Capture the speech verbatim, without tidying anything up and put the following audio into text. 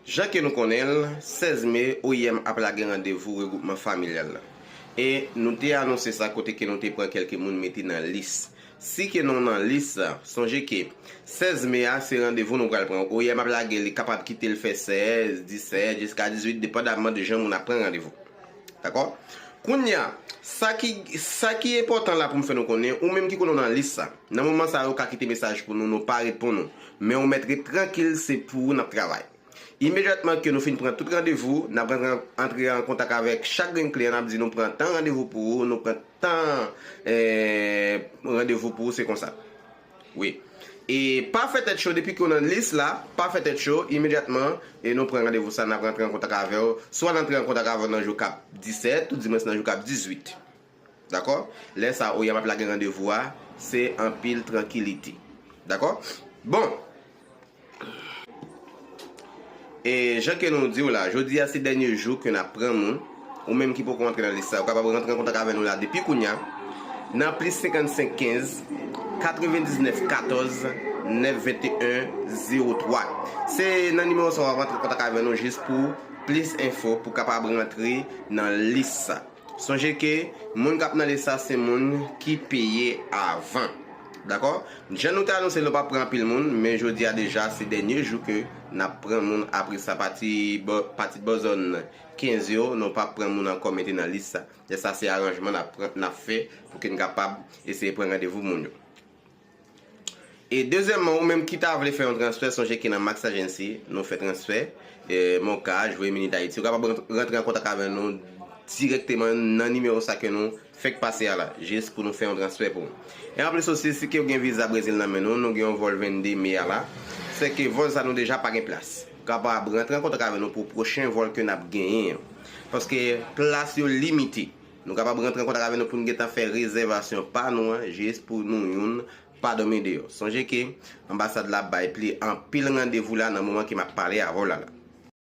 Jan ke nou konnen l, sèz me, O I M ap lage randevou regwoupman familyal la. E nou te anonse sa kote ke nou te pran kèlke moun mete nan lis. Si ke nou nan lis sa, sonje ke sèz me a se randevou nou pral pran. O I M ap lage li kapab kite l fè sèz, disèt, jiska dizuit, depandamman de jan moun ap pran randevou. Dakò? Kounye a, sa ki, sa ki enpòtan la pou m fè nou konnen, ou menm ki konnen w nan lis sa, nan moman sa yo ka kite mesaj pou nou, nou pa reponn ou. Men ou mèt ret trankil, se pou ou n ap travay. Imedyatman ke nou fin pran tout randevou, n ap rantre, antre an kontak avèk chak grenn kliyan, n ap di nou pran tan randevou pou ou, nou pran tan, eh, randevou pou ou, se konsa. Wi. E pa fè tèt cho, depi ke w nan lis la, pa fè tèt cho, imedyatman, e nou pran randevou sa, n ap rantre an kontak avè w. Swa n antre an kontak avè w nan jou k ap disèt, tou dimans nan jou k ap dizuit. Dakò? Lè sa, O I M ap lage randevou a, se anpil trankilite. Dakò? Bon. E jan ke nou di w la, jodi a se dènye jou ke n ap pran moun. Ou menm ki poko antre nan lis sa, ou kapab rantre an kontak avè nou la depi kounye a nan plis senkannsenk kenz, katrevendiznèf katòz, nèf venteyen, zewo twa. Se nan nimewo sa w ap rantre an kontak avè nou jis pou plis enfo, pou kapab rantre nan lis sa. Sonje ke moun k ap nan lis sa se moun ki peye avan. Dakò? Jan nou te anonse l, nou p ap pran anpil moun, men jodi a deja se dènye jou ke n ap pran moun. Apre sa, pati bò, pati bò zòn kenz yo, nou p ap pran moun ankò mete nan lis sa. Lè sa se aranjman n ap pran, n ap fè pou ke n kapab eseye pran randevou moun yo. E dezyèmman, ou menm ki ta vle fè yon transfè, sonje ke nan Max Agency, nou fè transfè, e, Moka, Jwe, Minit Ayiti. Ou kapab rant-, rantre an kontak avè nou dirèkteman nan nimewo sa ke nou fèk pase a la, jis pou nou fè yon transfè pou ou. E anplis osi, si ke w gen viza Brezil nan men nou, nou gen yon vòl vennde me a la, sèke vòl sa nou deja pa gen plas. Ou kapab rantre an kontak avè nou pou pwochen vòl ke n ap genyen an. Paske plas yo limite. Nou kapab rantre an kontak avè nou pou n gentan fè rezèvasyon pa nou an, jis pou nou youn pa dòmi deyò. Sonje ke anbasad la bay pli anpil randevou la nan moman ke m ap pale avè w la la.